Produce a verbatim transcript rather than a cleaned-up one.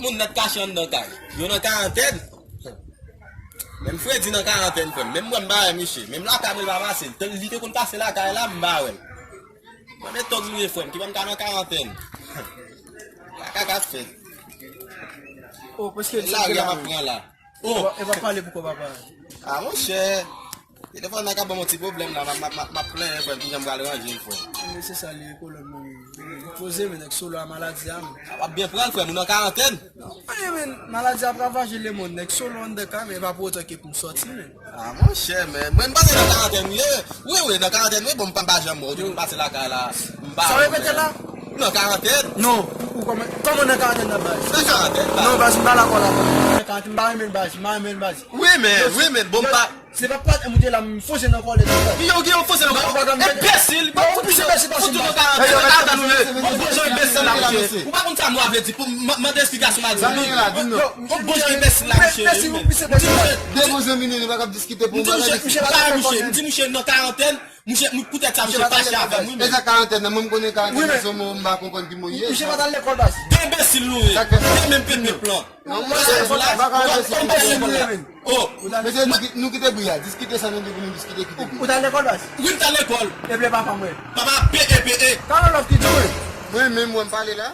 Moun nèt kache anndan kay. Yo nan karantèn. Menm Fredi nan karantèn, frè m. Menm mwen, m pa wè misye. Menm lakay mwen, l pa pase. Li te konn pase lakay la, m pa wè l. Mwen, men tòg nou ye, frè m. Ki ban m ka nan karantèn. Kaka k ap fèt. Oh, paske Lari a m ap pran la. Oh, e pa pale pou kò papa. Ah, monchè. Telefòn nan ka ban m yon ti pwoblèm la. M ap- m ap- m ap- m ap plenyen, frè m. Kijan m pral ranje l, frè m. Men se sa li, kolòn mwen. Poze men nèg solo a maladi a men. W ap byen pran l, frè m. Ou nan karantèn. Anye men maladi ap ravaje lemonn, nèg solo anndan kay men e pa pou otan ke pou m sòti men. Ah, monchè, men mwen m panse nan karantèn wi. Wi, wi, nan karantèn wi. Bon, m pa m pa janm wè w. Ou di pou m pase lakay la. M pa Sa w repete la? Nan karantèn. Non, ou kòman kòman nan karantèn nan baz? Nan karantèn. Non, baz, m pa dakò la. Nan karantèn, m pa renmen baz, m pa renmen baz. Wi, men, wi, men, bon, m pa. Se pa pwat mwen te la m fonse nan kòlèt. Yo, yo, fonse nan kòlèt. Enbesil. Ou pise enbesil pase Fout ou nan karantèn. Nan karantèn ou ye. Bon, bon, jan enbesil la, monchè. Ou pa konn sa mwen ap di pou m mande eksplikasyon m a di. Sa nou ye la, di m non. Bon, bon, jan enbesil la, monchè. Enbesil, ou pise enbesil. De bon zanmi nou, nou pa kap diskite pou M di monchè, m pa monchè, m di monchè nan karantèn, monchè, m koute sa, monchè fache avè m, wi, E men. Sa karantèn nan, mwen m konnen karantèn nan se yon mo m pa konprann ki mo ye. Misye pa t al lekòl baz. De enbesil nou ye. Sa k fè sa? De menm pèp la. Non, mwen se pa ka enbesil. Oh, Mesye, nou ki- nou kite bri a. Diskite sa nou gen pou nou diskite, kite bri. Ou t al lekòl baz? Wi, m t al lekòl. Eble papa mwen. Papa P E P E. Kalan lòf ki di mwen. Mwen menm, mwen m pale la.